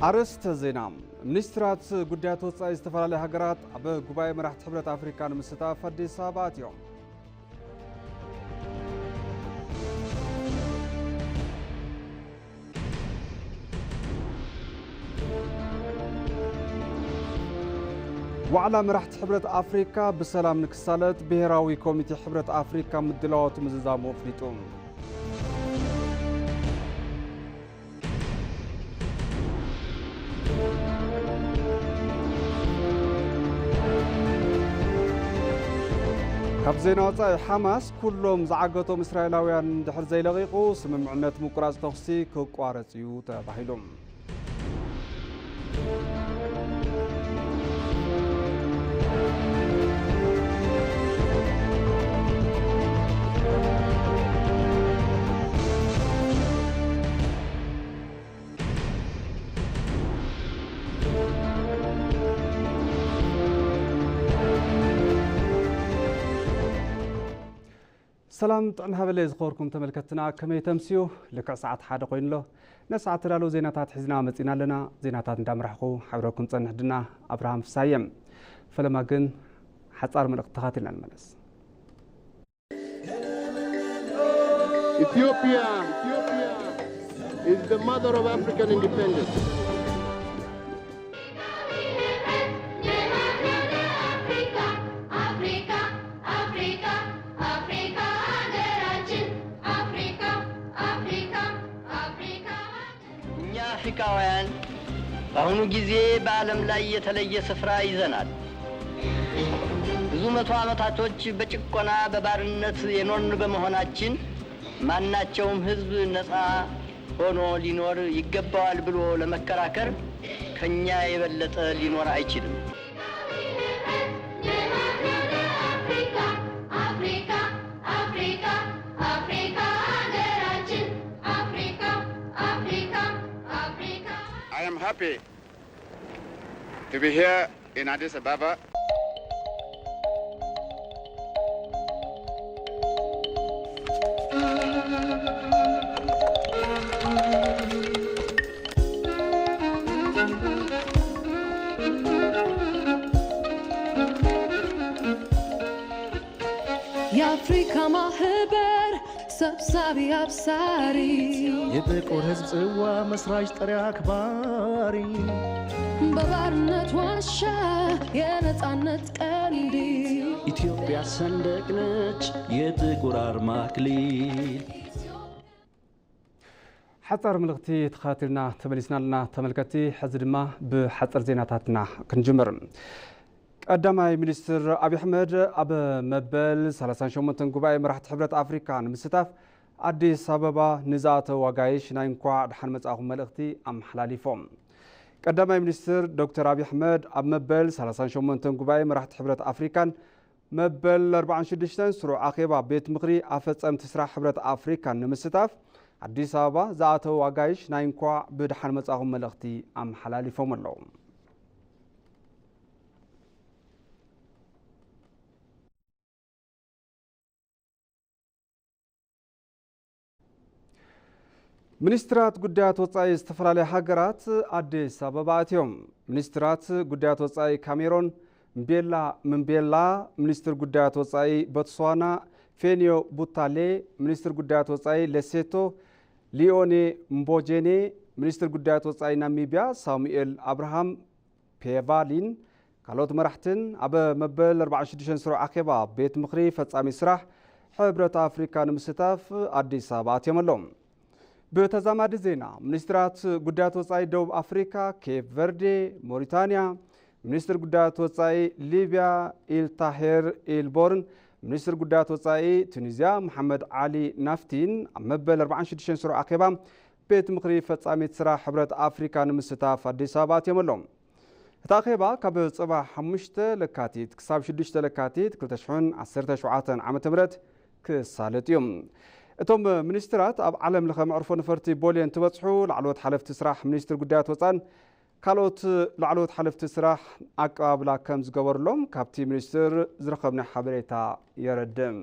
ኣርእስተ ዜና። ሚኒስትራት ጉዳያት ወጻኢ ዝተፈላለያ ሃገራት ኣብ ጉባኤ መራሕቲ ሕብረት ኣፍሪካ ንምስታፍ ኣዲስ ኣበባ ኣትዮም። ዋዕላ መራሕቲ ሕብረት ኣፍሪካ ብሰላም ንክሳለጥ ብሄራዊ ኮሚቴ ሕብረት ኣፍሪካ ምድላዋቱ ምዝዛሙ ኣፍሊጡ። ካብ ዜና ወጻኢ፣ ሓማስ ኩሎም ዝዓገቶም እስራኤላውያን ድሕር ዘይለቒቑ፣ ስምምዕነት ምቁራጽ ተኹሲ ክቋረጽ እዩ ተባሂሉ። ሰላም ጥዕና ሃበለይ ዝኸበርኩም ተመልከትና፣ ከመይ ተምስዩ? ልክዕ ሰዓት ሓደ ኮይኑ ኣሎ። ነቲ ሰዓት ተዳለዉ ዜናታት ሒዝና መጺና ኣለና። ዜናታት እንዳምራሕኹ ሓብረኩም ጸንሕ ድና ኣብርሃም ፍሳየ። ፈለማ ግን ሓጻር መልእኽቲ ተኻቲልና ንመለስ። Ethiopia is the mother of African independence. እኛ አፍሪካውያን በአሁኑ ጊዜ በዓለም ላይ የተለየ ስፍራ ይዘናል። ብዙ መቶ ዓመታቶች በጭቆና በባርነት የኖርን በመሆናችን ማናቸውም ህዝብ ነፃ ሆኖ ሊኖር ይገባዋል ብሎ ለመከራከር ከኛ የበለጠ ሊኖር አይችልም። I am happy to be here in Addis Ababa. የአፍሪካ ማህበር ሰብሳቢ አብሳሪ የጥቁር ህዝብ ጽዋ መስራች ጥሪ አክባሪ በባርነት ዋሻ የነጻነት ቀንዲ ኢትዮጵያ ሰንደቅ ነች የጥቁር አርማ አክሊል። ሓጻር መልእኽቲ ተኸታቲልና ተመሊስና ኣለና ተመልከቲ። ሕዚ ድማ ብሓጽር ዜናታትና ክንጅምር። ቀዳማይ ሚኒስትር ኣብይ ኣሕመድ ኣብ መበል ሰላሳን ሸሞንተን ጉባኤ መራሕቲ ሕብረት ኣፍሪካ ንምስታፍ ኣዲስ ኣበባ ንዝኣተው ኣጋይሽ ናይ እንኳዕ ደሓን መጻእኹም መልእኽቲ ኣመሓላሊፎም። ቀዳማይ ሚኒስትር ዶክተር ኣብይ ኣሕመድ ኣብ መበል ሰላሳን ሸሞንተን ጉባኤ መራሕቲ ሕብረት ኣፍሪካን መበል ኣርባዓን ሽዱሽተን ስሩዕ ኣኼባ ቤት ምኽሪ ኣፈጸምቲ ስራሕ ሕብረት ኣፍሪካን ንምስታፍ ኣዲስ ኣበባ ዝኣተው ኣጋይሽ ናይ እንኳዕ ብደሓን መጻኹም መልእኽቲ ኣመሓላሊፎም ኣለዉ። ሚኒስትራት ጉዳያት ወጻኢ ዝተፈላለያ ሃገራት ኣዲስ ኣበባ ኣትዮም። ሚኒስትራት ጉዳያት ወጻኢ ካሜሮን ምቤላ ምቤላ፣ ሚኒስትር ጉዳያት ወጻኢ ቦትስዋና ፌኒዮ ቡታሌ፣ ሚኒስትር ጉዳያት ወጻኢ ሌሴቶ ሊዮኔ ምቦጄኔ፣ ሚኒስትር ጉዳያት ወጻኢ ናሚብያ ሳሙኤል ኣብርሃም ፔቫሊን ካልኦት መራሕትን ኣብ መበል ኣርባዓን ሽዱሽተን ስሩዕ ኣኼባ ቤት ምኽሪ ፈጻሚ ስራሕ ሕብረት ኣፍሪካ ንምስታፍ ኣዲስ ኣበባ ኣትዮም ኣለዉ። ብተዛማዲ ዜና፣ ሚኒስትራት ጉዳያት ወጻኢ ደቡብ ኣፍሪካ፣ ኬፕ ቨርዴ፣ ሞሪታንያ፣ ሚኒስትር ጉዳያት ወጻኢ ሊብያ ኢልታሄር ኢልቦርን ሚኒስትር ጉዳያት ወጻኢ ቱኒዝያ መሓመድ ዓሊ ናፍቲን ኣብ መበል ኣርባዓን ሽዱሽተን ስሩዕ ኣኼባ ቤት ምኽሪ ፈጻሚት ስራሕ ሕብረት ኣፍሪካ ንምስታፍ ኣዲስ ኣበባ ኣትዮም ኣለዉ። እቲ ኣኼባ ካብ ጽባሕ ሓሙሽተ ለካቲት ክሳብ ሽዱሽተ ለካቲት ክልተ ሽሕን ዓሰርተ ሸውዓተን ዓመተ ምህረት ክሳለጥ እዩ። እቶም ሚኒስትራት ኣብ ዓለም ለኸ መዕርፎ ነፈርቲ ቦሌ እንትበጽሑ ላዕለዎት ሓለፍቲ ስራሕ ሚኒስትር ጉዳያት ወጻን ካልኦት ላዕለዎት ሓለፍቲ ስራሕ ኣቀባብላ ከም ዝገበሩሎም ካብቲ ሚኒስትር ዝረኸብናዮ ሓበሬታ የረድእ።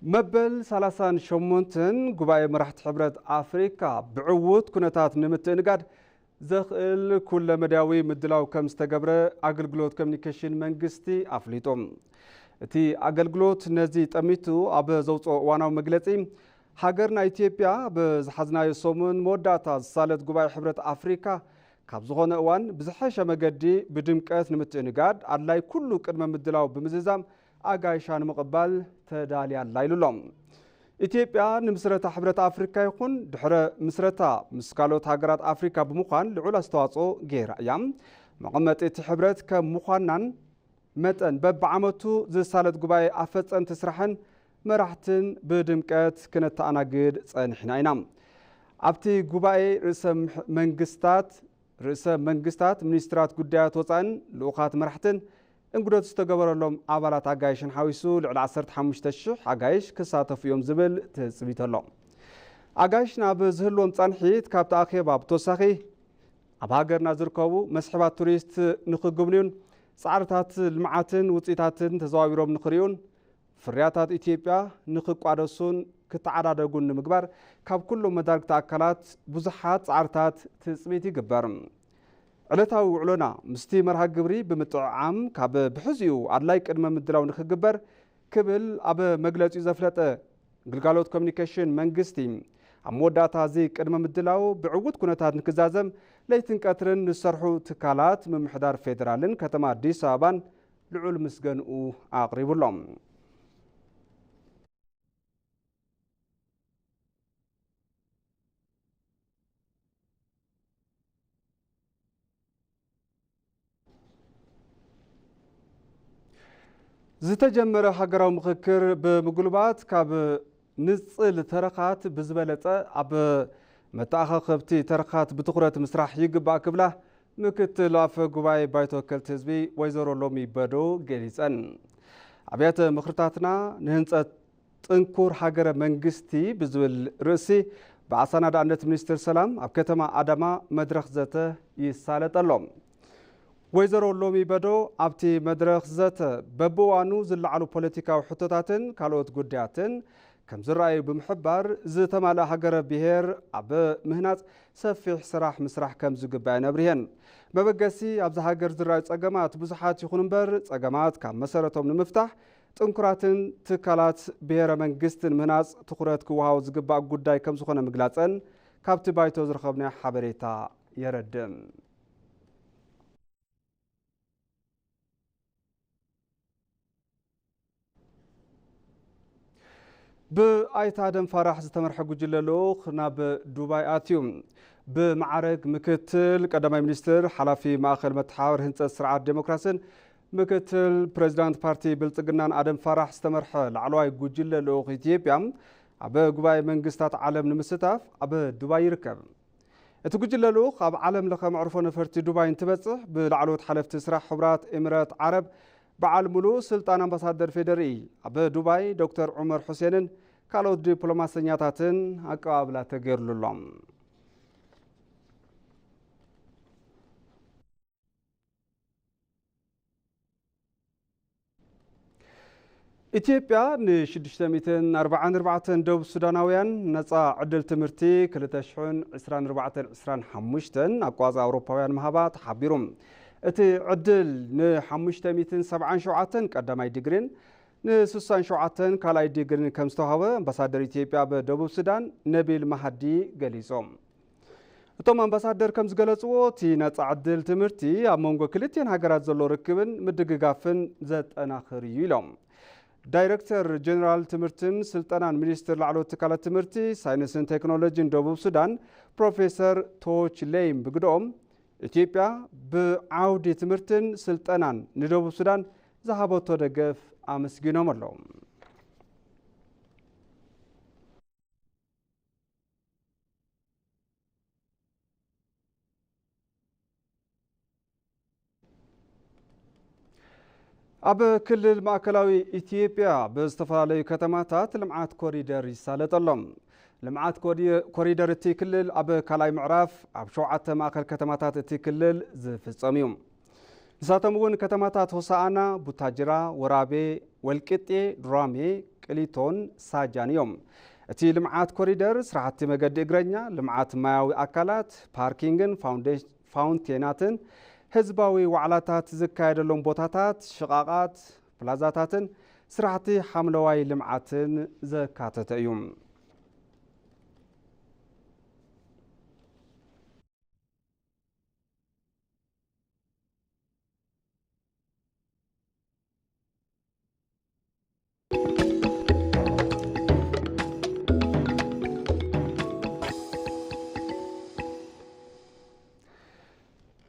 መበል ሰላሳን ሸሞንተን ጉባኤ መራሕቲ ሕብረት ኣፍሪካ ብዕዉት ኩነታት ንምትእንጋድ ዘኽእል ኩለመዳያዊ ምድላው ከም ዝተገብረ ኣገልግሎት ኮሚኒኬሽን መንግስቲ ኣፍሊጡ። እቲ ኣገልግሎት ነዚ ጠሚቱ ኣብ ዘውፅኦ እዋናዊ መግለፂ፣ ሃገርና ኢትዮጵያ ኣብ ዝሓዝናዮ ሰሙን መወዳእታ ዝሳለጥ ጉባኤ ሕብረት ኣፍሪካ ካብ ዝኾነ እዋን ብዝሐሸ መገዲ ብድምቀት ንምትእንጋድ ኣድላይ ኩሉ ቅድመ ምድላው ብምዝዛም ኣጋይሻ ንምቕባል ተዳልያ ኣላ ኢሉ ኣሎ። ኢትዮጵያ ንምስረታ ሕብረት ኣፍሪካ ይኹን ድሕረ ምስረታ ምስ ካልኦት ሃገራት ኣፍሪካ ብምዃን ልዑል ኣስተዋፅኦ ገይራ እያ። መቐመጢ እቲ ሕብረት ከም ምዃናን መጠን በብዓመቱ ዝሳለጥ ጉባኤ ኣፈፀምቲ ስራሕን መራሕትን ብድምቀት ክነተኣናግድ ፀኒሕና ኢና። ኣብቲ ጉባኤ ርእሰ ምሕ- መንግስታት ርእሰ መንግስታት፣ ሚኒስትራት ጉዳያት ወፃእን ልኡኻት መራሕትን እንግዶት ዝተገበረሎም ኣባላት ኣጋይሽን ሓዊሱ ልዕሊ ዓሰርተ ሓሙሽተ ሽሕ ኣጋይሽ ክሳተፉ እዮም ዝብል ትፅቢት ኣሎ። ኣጋይሽ ናብ ዝህልዎም ፃንሒት ካብቲ ኣኼባ ብተወሳኺ ኣብ ሃገርና ዝርከቡ መስሕባት ቱሪስት ንክጉብንዩን ፃዕርታት ልምዓትን ውፅኢታትን ተዘዋዊሮም ንክርእዩን ፍርያታት ኢትዮጵያ ንክቋደሱን ክተዓዳደጉን ንምግባር ካብ ኩሎም መዳርግቲ ኣካላት ብዙሓት ፃዕርታት ትፅቢት ይግበር። ዕለታዊ ውዕሎና ምስቲ መርሃ ግብሪ ብምጥዕዓም ካብ ብሕዚኡ ኣድላይ ቅድመ ምድላው ንክግበር ክብል ኣብ መግለጺኡ ዘፍለጠ ግልጋሎት ኮሚኒኬሽን መንግስቲ፣ ኣብ መወዳእታ እዚ ቅድመ ምድላው ብዕዉት ኩነታት ንክዛዘም ለይትን ቀትርን ንሰርሑ ትካላት ምምሕዳር ፌዴራልን ከተማ ኣዲስ ኣበባን ልዑል ምስገንኡ ኣቕሪቡ ኣሎ። ዝተጀመረ ሃገራዊ ምኽክር ብምጉልባት ካብ ንጽል ተረኻት ብዝበለጸ ኣብ መተኣኻኸብቲ ተረኻት ብትኹረት ምስራሕ ይግባእ ክብላ ምክትል ኣፈ ጉባኤ ባይቶ ወከልቲ ህዝቢ ወይዘሮ ሎሚ በዶ ገሊጸን። ኣብያተ ምኽርታትና ንህንጸት ጥንኩር ሃገረ መንግስቲ ብዝብል ርእሲ ብኣሰናዳእነት ሚኒስትር ሰላም ኣብ ከተማ ኣዳማ መድረኽ ዘተ ይሳለጥ ኣሎ። ወይዘሮ ሎሚ በዶ ኣብቲ መድረኽ ዘተ በብእዋኑ ዝለዓሉ ፖለቲካዊ ሕቶታትን ካልኦት ጉዳያትን ከም ዝረኣዩ ብምሕባር ዝተማልአ ሃገረ ብሔር ኣብ ምህናፅ ሰፊሕ ስራሕ ምስራሕ ከም ዝግባእን ኣብሪሀን። መበገሲ ኣብዚ ሃገር ዝረኣዩ ፀገማት ብዙሓት ይኹኑ እምበር ፀገማት ካብ መሰረቶም ንምፍታሕ ጥንኩራትን ትካላት ብሔረ መንግስትን ምህናፅ ትኹረት ክወሃቦ ዝግባእ ጉዳይ ከም ዝኾነ ምግላፀን ካብቲ ባይቶ ዝረኸብናዮ ሓበሬታ የረድእ። ብኣይተ ኣደም ፋራሕ ዝተመርሐ ጉጅለ ልኡኽ ናብ ዱባይ ኣትዩ። ብማዕረግ ምክትል ቀዳማይ ሚኒስትር ሓላፊ ማእኸል መተሓባበሪ ህንፀት ስርዓት ዴሞክራስን ምክትል ፕሬዚዳንት ፓርቲ ብልፅግናን ኣደም ፋራሕ ዝተመርሐ ላዕለዋይ ጉጅለ ልኡኽ ኢትዮጵያ ኣብ ጉባኤ መንግስታት ዓለም ንምስታፍ ኣብ ዱባይ ይርከብ። እቲ ጉጅለ ልኡኽ ኣብ ዓለም ለኸ መዕርፎ ነፈርቲ ዱባይ እንትበጽሕ ብላዕለዎት ሓለፍቲ ስራሕ ሕቡራት ኤምረት ዓረብ በዓል ሙሉእ ስልጣን ኣምባሳደር ፌዴሪኢ ኣብ ዱባይ ዶክተር ዑመር ሑሴንን ካልኦት ዲፕሎማሰኛታትን ኣቀባብላ ተገይርሉ ኣሎ። ኢትዮጵያ ን ሽዱሽተ ሚእትን ኣርባዓን ኣርባዕተን ደቡብ ሱዳናውያን ነጻ ዕድል ትምህርቲ ክልተ ሽሕን ዕስራን ኣርባዕተን ዕስራን ሓሙሽተን ኣቋጻ ኣውሮፓውያን ምሃባ ተሓቢሩ። እቲ ዕድል ን ሓሙሽተ ሚእትን ሰብዓን ሸውዓተን ቀዳማይ ዲግሪን ን ስሳን ሸውዓተን ካልኣይ ዲግሪን ከም ዝተዋህበ ኣምባሳደር ኢትዮጵያ ኣብ ደቡብ ሱዳን ነቢል ማሃዲ ገሊጾም። እቶም ኣምባሳደር ከም ዝገለጽዎ፣ እቲ ነጻ ዕድል ትምህርቲ ኣብ መንጎ ክልቲኤን ሃገራት ዘሎ ርክብን ምድግጋፍን ዘጠናኽር እዩ ኢሎም። ዳይረክተር ጀነራል ትምህርትን ስልጠናን ሚኒስትር ላዕለዎት ትካላት ትምህርቲ፣ ሳይንስን ቴክኖሎጂን ደቡብ ሱዳን ፕሮፌሰር ቶች ሌይም ብግድኦም፣ ኢትዮጵያ ብዓውዲ ትምህርትን ስልጠናን ንደቡብ ሱዳን ዝሃበቶ ደገፍ ኣመስጊኖም ኣለዉ። ኣብ ክልል ማእከላዊ ኢትዮጵያ ብዝተፈላለዩ ከተማታት ልምዓት ኮሪደር ይሳለጥ ኣሎ። ልምዓት ኮሪ-፣ ኮሪደር እቲ ክልል ኣብ ካልኣይ ምዕራፍ ኣብ ሸውዓተ ማእከል ከተማታት እቲ ክልል ዝፍጸም እዩ። ንሳቶም እውን ከተማታት ሆሳኣና፣ ቡታጅራ፣ ወራቤ፣ ወልቅጤ፣ ዱራሜ፣ ቅሊቶን ሳጃን እዮም። እቲ ልምዓት ኮሪደር ስራሕቲ መገዲ እግረኛ፣ ልምዓት ማያዊ ኣካላት፣ ፓርኪንግን ፋውንዴ-፣ ፋውንቴናትን፣ ህዝባዊ ዋዕላታት ዝካየደሎም ቦታታት፣ ሽቓቓት፣ ፕላዛታትን ስራሕቲ ሓምለዋይ ልምዓትን ዘካተተ እዩ።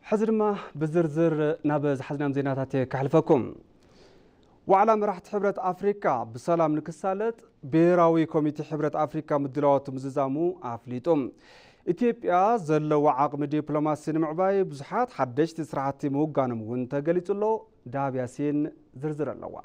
ሕዚ ድማ ብዝርዝር ናብ ዝሓዝናዮም ዜናታት ከሕልፈኩም። ዋዕላ መራሕቲ ሕብረት ኣፍሪካ ብሰላም ንክሳለጥ ብሄራዊ ኮሚቴ ሕብረት ኣፍሪካ ምድላዋቱ ምዝዛሙ ኣፍሊጡ። ኢትዮጵያ ዘለዋ ዓቕሚ ዲፕሎማሲ ንምዕባይ ብዙሓት ሓደሽቲ ስራሕቲ ምውጋኖም እውን ተገሊጹ ኣሎ። ዳብ ያሲን ዝርዝር ኣለዋ።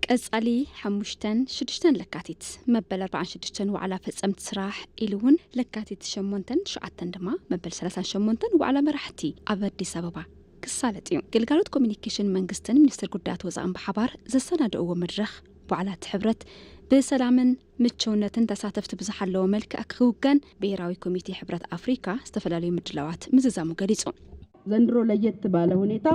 ቀጻሊ ሓሙሽተን ሽዱሽተን ለካቲት መበል ኣርባዓን ሽዱሽተን ዋዕላ ፈጸምቲ ስራሕ ኢሉ እውን ለካቲት ሸሞንተን ትሽዓተን ድማ መበል ሰላሳን ሸሞንተን ዋዕላ መራሕቲ ኣብ ኣዲስ ኣበባ ክሳለጥ እዩ። ግልጋሎት ኮሚኒኬሽን መንግስትን ሚኒስትር ጉዳያት ወፃእን ብሓባር ዘሰናደእዎ መድረኽ ዋዕላ እቲ ሕብረት ብሰላምን ምችውነትን ተሳተፍቲ ብዝሓለወ መልክዕ ክውገን ብሄራዊ ኮሚቴ ሕብረት ኣፍሪካ ዝተፈላለዩ ምድላዋት ምዝዛሙ ገሊጹ። ዘንድሮ ለየት ባለ ሁኔታ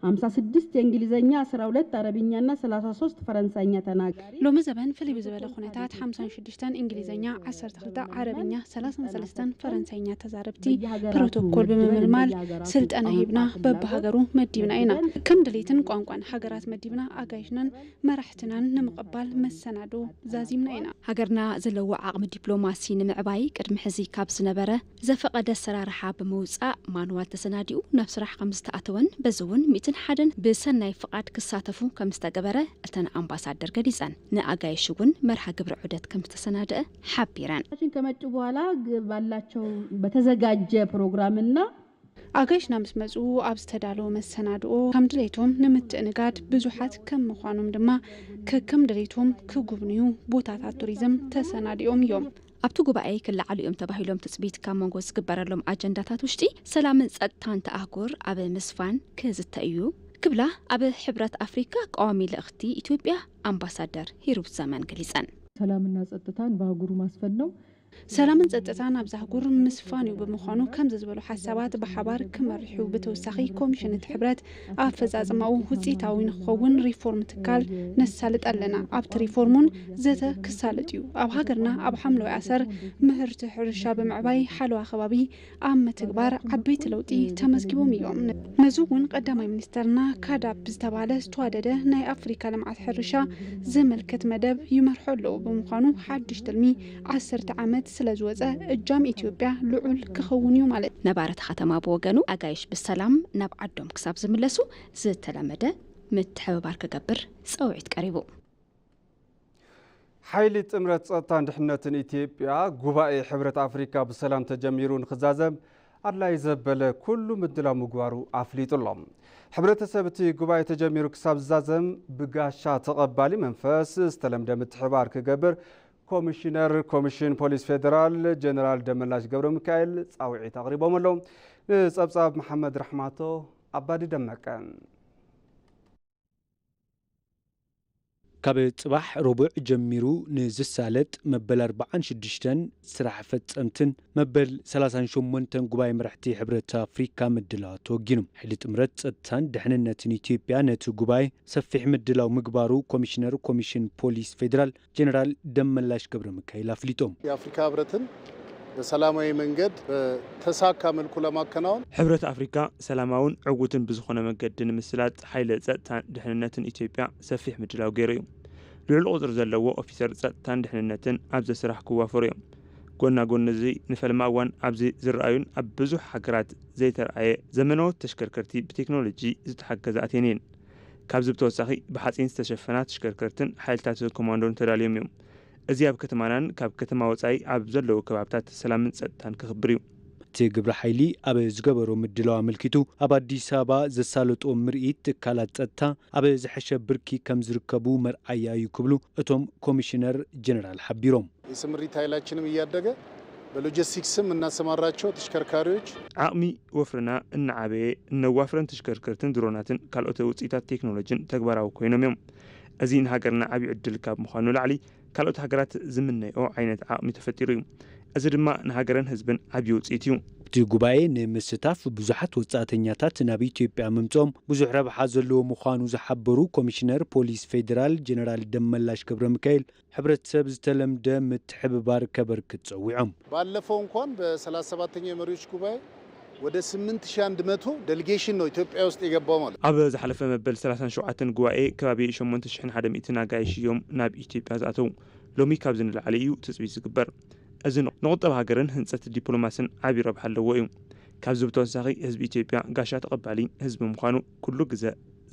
ሃምሳ ስድስት የእንግሊዝኛ፣ አስራ ሁለት አረብኛና ሰላሳ ሶስት ፈረንሳይኛ ተናጋሪ። ሎሚ ዘበን ፍልይ ብዝበለ ኩነታት ሓምሳን ሽዱሽተን እንግሊዝኛ፣ ዓሰርተ ክልተ ዓረብኛ፣ ሰላሳን ሰለስተን ፈረንሳይኛ ተዛረብቲ ፕሮቶኮል ብምምልማል ስልጠና ሂብና በብሃገሩ መዲብና ኢና። ከም ድሌትን ቋንቋን ሃገራት መዲብና ኣጋይሽናን መራሕትናን ንምቕባል መሰናዶ ዛዚምና ኢና። ሃገርና ዘለዎ ዓቕሚ ዲፕሎማሲ ንምዕባይ ቅድሚ ሕዚ ካብ ዝነበረ ዘፈቐደ ኣሰራርሓ ብምውፃእ ማንዋል ተሰናዲኡ ናብ ስራሕ ከም ዝተኣተወን በዚ እውን ሚእትን ሓደን ብሰናይ ፍቓድ ክሳተፉ ከም ዝተገበረ እተን ኣምባሳደር ገሊፀን። ንኣጋይሽ እውን መርሃ ግብሪ ዑደት ከም ዝተሰናደአ ሓቢረን። ሽን ከመጡ በኋላ ግ-፣ ባላቸው በተዘጋጀ ፕሮግራምና ኣጋይሽና ምስ መፁ ኣብ ዝተዳለወ መሰናድኦ ከም ድሌቶም ንምትእንጋድ ብዙሓት ከም ምዃኖም ድማ ከከም ድሌቶም ክጉብንዩ ቦታታት ቱሪዝም ተሰናዲኦም እዮም። ኣብቲ ጉባኤ ክለዓሉ እዮም ተባሂሎም ትፅቢት ካብ መንጎ ዝግበረሎም ኣጀንዳታት ውሽጢ ሰላምን ፀጥታን ተኣህጉር ኣብ ምስፋን ክዝተ እዩ ክብላ ኣብ ሕብረት ኣፍሪካ ቀዋሚ ልእኽቲ ኢትዮጵያ ኣምባሳደር ሂሩት ዘመን ገሊፀን። ሰላምና ጸጥታን በአህጉሩ ማስፈን ነው። ሰላምን ጸጥታን ኣብዚ ኣህጉር ምስፋን እዩ ብምዃኑ ከምዚ ዝበሉ ሓሳባት ብሓባር ክመርሑ ብተወሳኺ ኮሚሽን እቲ ሕብረት ኣፈጻጽማኡ ውፅኢታዊ ንክኸውን ሪፎርም ትካል ነሳልጥ ኣለና። ኣብቲ ሪፎርሙን ዘተ ክሳለጥ እዩ። ኣብ ሃገርና ኣብ ሓምለዋይ ኣሰር ምህርቲ ሕርሻ ብምዕባይ ሓለዋ ከባቢ ኣብ ምትግባር ዓበይቲ ለውጢ ተመዝጊቦም እዮም። ነዚ እውን ቀዳማይ ሚኒስተርና ካዳብ ዝተባህለ ዝተዋደደ ናይ ኣፍሪካ ልምዓት ሕርሻ ዝምልከት መደብ ይመርሖ ኣለዉ ብምዃኑ ሓድሽ ትልሚ ዓሰርተ ዓመት ስለ ዝወፀ እጃም ኢትዮጵያ ልዑል ክኸውን እዩ ማለት። ነባሪ እታ ከተማ ብወገኑ ኣጋይሽ ብሰላም ናብ ዓዶም ክሳብ ዝምለሱ ዝተለመደ ምትሕብባር ክገብር ፃውዒት ቀሪቡ። ሓይሊ ጥምረት ጸጥታን ድሕነትን ኢትዮጵያ ጉባኤ ሕብረት ኣፍሪካ ብሰላም ተጀሚሩ ንክዛዘም ኣድላይ ዘበለ ኩሉ ምድላው ምግባሩ ኣፍሊጡ ኣሎ። ሕብረተሰብ እቲ ጉባኤ ተጀሚሩ ክሳብ ዝዛዘም ብጋሻ ተቐባሊ መንፈስ ዝተለምደ ምትሕባር ክገብር ኮሚሽነር ኮሚሽን ፖሊስ ፌደራል ጀነራል ደመላሽ ገብረ ሚካኤል ጻውዒት ኣቕሪቦም ኣለዉ። ንጸብጻብ መሓመድ ራሕማቶ ኣባዲ ደመቀ። ካብ ጽባሕ ረቡዕ ጀሚሩ ንዝሳለጥ መበል ኣርባዓን ሽዱሽተን ስራሕ ፈጸምትን መበል ሰላሳን ሸሞንተን ጉባኤ መራሕቲ ሕብረት ኣፍሪካ ምድላዋት ተወጊኑ። ሓይሊ ጥምረት ጸጥታን ድሕንነትን ኢትዮጵያ ነቲ ጉባኤ ሰፊሕ ምድላው ምግባሩ ኮሚሽነር ኮሚሽን ፖሊስ ፌዴራል ጀነራል ደመላሽ ገብረ ሚካኤል ኣፍሊጦም። የአፍሪካ ህብረትን በሰላማዊ መንገድ በተሳካ መልኩ ለማከናወን ሕብረት ኣፍሪካ ሰላማውን ዕዉትን ብዝኾነ መገዲ ንምስላጥ ሓይሊ ጸጥታን ድሕንነትን ኢትዮጵያ ሰፊሕ ምድላው ገይሩ እዩ። ልዑል ቁፅሪ ዘለዎ ኦፊሰር ጸጥታን ድሕንነትን ኣብዚ ስራሕ ክዋፈሩ እዮም። ጎና ጎኒ እዚ ንፈልማ እዋን ኣብዚ ዝረኣዩን ኣብ ብዙሕ ሃገራት ዘይተረኣየ ዘመናዎት ተሽከርከርቲ ብቴክኖሎጂ ዝተሓገዛ ኣትየን እየን። ካብዚ ብተወሳኺ ብሓፂን ዝተሸፈና ተሽከርከርትን ሓይልታት ኮማንዶን ተዳልዮም እዮም። እዚ ኣብ ከተማናን ካብ ከተማ ወፃኢ ኣብ ዘለዉ ከባብታት ሰላምን ፀጥታን ክኽብር እዩ። እቲ ግብረ ሓይሊ ኣብ ዝገበሮ ምድላው ኣመልኪቱ ኣብ ኣዲስ ኣበባ ዘሳለጦ ምርኢት ትካላት ጸጥታ ኣብ ዝሐሸ ብርኪ ከም ዝርከቡ መርኣያ እዩ ክብሉ እቶም ኮሚሽነር ጀነራል ሓቢሮም። የስምሪት ኃይላችንም እያደገ በሎጂስቲክስም እናሰማራቸው ተሽከርካሪዎች ዓቕሚ ወፍርና እናዓበየ እነዋፍረን ተሽከርከርትን ድሮናትን ካልኦት ውፅኢታት ቴክኖሎጂን ተግባራዊ ኮይኖም እዮም። እዚ ንሃገርና ዓብዪ ዕድል ካብ ምዃኑ ላዕሊ ካልኦት ሃገራት ዝምነይኦ ዓይነት ዓቕሚ ተፈጢሩ እዩ። እዚ ድማ ንሃገርን ህዝብን ዓብዪ ውፅኢት እዩ። ኣብቲ ጉባኤ ንምስታፍ ብዙሓት ወፃእተኛታት ናብ ኢትዮጵያ ምምፅኦም ብዙሕ ረብሓ ዘለዎ ምዃኑ ዝሓበሩ ኮሚሽነር ፖሊስ ፌዴራል ጀነራል ደመላሽ ገብረ ሚካኤል ሕብረተሰብ ዝተለምደ ምትሕብባር ከበርክት ጸዊዖም። ባለፈው እንኳን በ37ኛው የመሪዎች ጉባኤ ወደ 8100 ዴሊጌሽን ነው ኢትዮጵያ ውስጥ የገባው ማለት ነው። ኣብ ዝሓለፈ መበል ሰላሳን ሸውዓተን ጉባኤ ከባቢ ሸሞንተ ሽሕን ሓደ ሚእትን ኣጋይሽ እዮም ናብ ኢትዮጵያ ዝኣተው። ሎሚ ካብዚ ንላዕሊ እዩ ትፅቢት ዝግበር። እዚ ንቁጠባ ሃገርን ህንፀት ዲፕሎማስን ዓብዪ ረብሓ ኣለዎ እዩ። ካብዚ ብተወሳኺ ህዝቢ ኢትዮጵያ ጋሻ ተቐባሊ ህዝቢ ምዃኑ ኩሉ ግዘ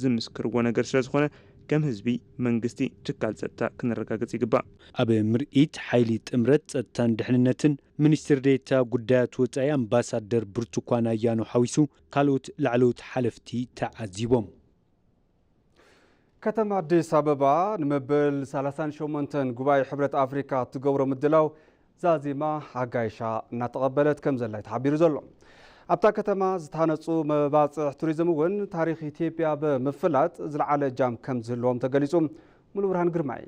ዝምስክርዎ ነገር ስለዝኾነ ከም ህዝቢ፣ መንግስቲ፣ ትካል ፀጥታ ክነረጋግፅ ይግባእ። ኣብ ምርኢት ሓይሊ ጥምረት ጸጥታን ድሕንነትን ሚኒስትር ዴኤታ ጉዳያት ወጻኢ ኣምባሳደር ብርቱኳን ኣያኖ ሓዊሱ ካልኦት ላዕለዎት ሓለፍቲ ተዓዚቦም። ከተማ ኣዲስ ኣበባ ንመበል ሰላሳን ሸሞንተን ጉባኤ ሕብረት ኣፍሪካ እትገብሮ ምድላው ዛዚማ ኣጋይሻ እናተቐበለት ከም ዘላ እዩ ተሓቢሩ ዘሎ። ኣብታ ከተማ ዝተሃነፁ መባፅሕ ቱሪዝም እውን ታሪክ ኢትዮጵያ ብምፍላጥ ዝለዓለ እጃም ከም ዝህልዎም ተገሊፁ። ሙሉብርሃን ግርማይ።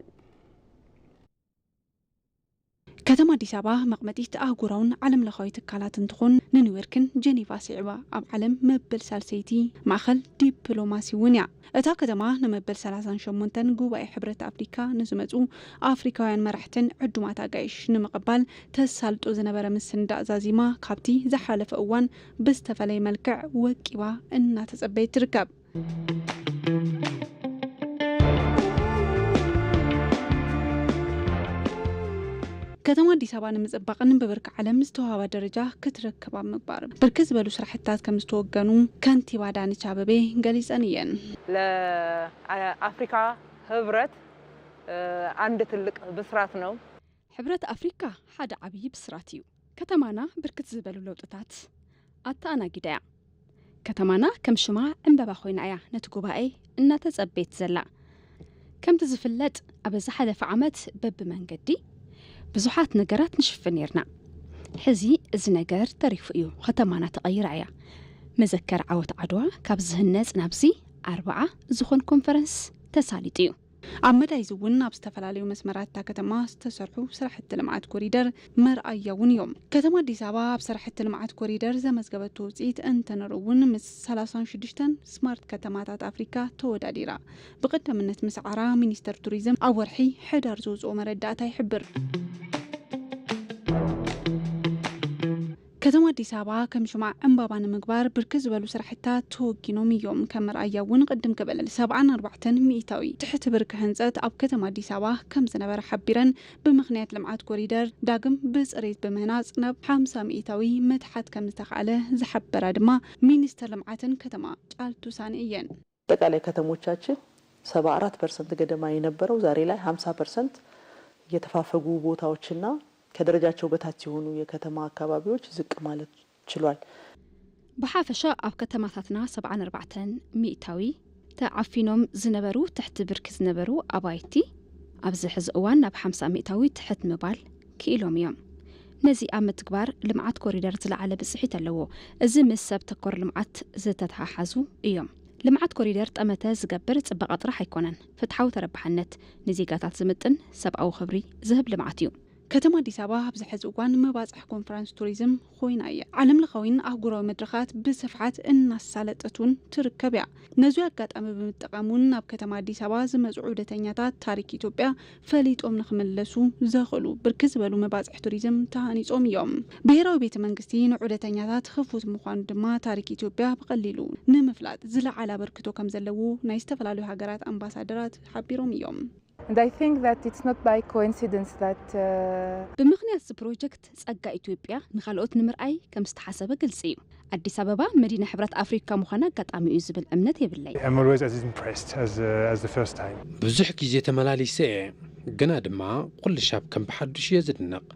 ከተማ ኣዲስ ኣበባ መቐመጢት ኣህጉራውን ዓለም ለኻዊ ትካላት እንትኾን ንኒውዮርክን ጀኔቫ ስዒባ ኣብ ዓለም መበል ሳልሰይቲ ማእኸል ዲፕሎማሲ እውን እያ። እታ ከተማ ንመበል ሰላሳን ሸሞንተን ጉባኤ ሕብረት ኣፍሪካ ንዝመፁ ኣፍሪካውያን መራሕትን ዕዱማት ኣጋይሽ ንምቕባል ተሳልጦ ዝነበረ ምስንዳእ ዛዚማ ካብቲ ዝሓለፈ እዋን ብዝተፈለየ መልክዕ ወቂባ እናተፀበየት ትርከብ። ከተማ ኣዲስ ኣበባ ንምፅባቕን ብብርኪ ዓለም ዝተዋህባ ደረጃ ክትረክብ ኣብ ምግባር ብርክት ዝበሉ ስራሕትታት ከም ዝተወገኑ ከንቲባ ኣዳነች ኣበቤ ገሊፀን እየን። ለአፍሪካ ህብረት አንድ ትልቅ ብስራት ነው። ሕብረት ኣፍሪካ ሓደ ዓብዪ ብስራት እዩ። ከተማና ብርክት ዝበሉ ለውጥታት ኣተኣናጊዳ እያ። ከተማና ከም ሽማ ዕምበባ ኮይና እያ ነቲ ጉባኤ እናተጸበየት ዘላ። ከምቲ ዝፍለጥ ኣብ ዝሓለፈ ዓመት በብመንገዲ ብዙሓት ነገራት ንሽፍን ነርና። ሕዚ እዚ ነገር ተሪፉ እዩ። ከተማና ተቐይራ እያ። መዘከር ዓወት ዓድዋ ካብ ዝህነጽ ናብዚ ኣርብዓ ዝኾን ኮንፈረንስ ተሳሊጡ እዩ። ኣብ መዳይ እዚ እውን ኣብ ዝተፈላለዩ መስመራት እታ ከተማ ዝተሰርሑ ስራሕቲ ልምዓት ኮሪደር መርኣያ እውን እዮም። ከተማ ኣዲስ ኣበባ ኣብ ስራሕቲ ልምዓት ኮሪደር ዘመዝገበቶ ውፅኢት እንተነሩ እውን ምስ ሰላሳን ሽዱሽተን ስማርት ከተማታት ኣፍሪካ ተወዳዲራ ብቐዳምነት ምስዓራ ሚኒስተር ቱሪዝም ኣብ ወርሒ ሕዳር ዘውፅኦ መረዳእታ ይሕብር። ከተማ ኣዲስ ኣበባ ከም ሽማዕ ዕምባባ ንምግባር ብርክት ዝበሉ ስራሕታት ተወጊኖም እዮም። ከም መርኣያ እውን ቅድም ክብል ሰብዓን ኣርባዕተን ሚእታዊ ትሕቲ ብርኪ ህንፀት ኣብ ከተማ ኣዲስ ኣበባ ከም ዝነበረ ሓቢረን ብምኽንያት ልምዓት ኮሪደር ዳግም ብፅሬት ብምህናፅ ናብ ሓምሳ ሚእታዊ ምትሓት ከም ዝተኽኣለ ዝሓበራ ድማ ሚኒስተር ልምዓትን ከተማ ጫልቱ ሳኒ እየን። አጠቃላይ ከተሞቻችን ሰባ አራት ፐርሰንት ገደማ የነበረው ዛሬ ላይ ሀምሳ ፐርሰንት የተፋፈጉ ቦታዎችና ከደረጃቸው በታች የሆኑ የከተማ አካባቢዎች ዝቅ ማለት ችሏል። ብሓፈሻ ኣብ ከተማታትና ሰብዓን ኣርባዕተን ሚእታዊ ተዓፊኖም ዝነበሩ ትሕቲ ብርኪ ዝነበሩ ኣባይቲ ኣብዚ ሕዚ እዋን ናብ ሓምሳ ሚእታዊ ትሕት ምባል ክኢሎም እዮም። ነዚ ኣብ ምትግባር ልምዓት ኮሪደር ዝለዓለ ብፅሒት ኣለዎ። እዚ ምስ ሰብ ተኮር ልምዓት ዝተተሓሓዙ እዮም። ልምዓት ኮሪደር ጠመተ ዝገብር ፅበቐ ጥራሕ ኣይኮነን፣ ፍትሓዊ ተረባሕነት፣ ንዜጋታት ዝምጥን ሰብኣዊ ክብሪ ዝህብ ልምዓት እዩ። ከተማ ኣዲስ ኣበባ ኣብዚ ሕዚ እዋን መባፅሒ ኮንፈረንስ ቱሪዝም ኮይና እያ። ዓለም ለኻዊን ኣህጉራዊ መድረኻት ብስፍሓት እናሳለጠት እውን ትርከብ እያ። ነዚ ኣጋጣሚ ብምጥቃም እውን ናብ ከተማ ኣዲስ ኣበባ ዝመፁ ዑደተኛታት ታሪክ ኢትዮጵያ ፈሊጦም ንክምለሱ ዘኽእሉ ብርክት ዝበሉ መባፅሒ ቱሪዝም ተሃኒፆም እዮም። ብሄራዊ ቤተ መንግስቲ ንዑደተኛታት ክፉት ምዃኑ ድማ ታሪክ ኢትዮጵያ ብቐሊሉ ንምፍላጥ ዝለዓለ ኣበርክቶ ከም ዘለዎ ናይ ዝተፈላለዩ ሃገራት ኣምባሳደራት ሓቢሮም እዮም። And I think that it's not by coincidence that uh, ብምኽንያት እዚ ፕሮጀክት ጸጋ ኢትዮጵያ ንኻልኦት ንምርኣይ ከም ዝተሓሰበ ግልጺ እዩ። ኣዲስ ኣበባ መዲና ሕብረት ኣፍሪካ ምዃና ኣጋጣሚ እዩ ዝብል እምነት የብለይ። I'm always as impressed as, uh, as the first time. ብዙሕ ግዜ ተመላሊሰ እየ፣ ግና ድማ ኩሉ ሻብ ከም ብሓዱሽ እየ ዝድነቕ።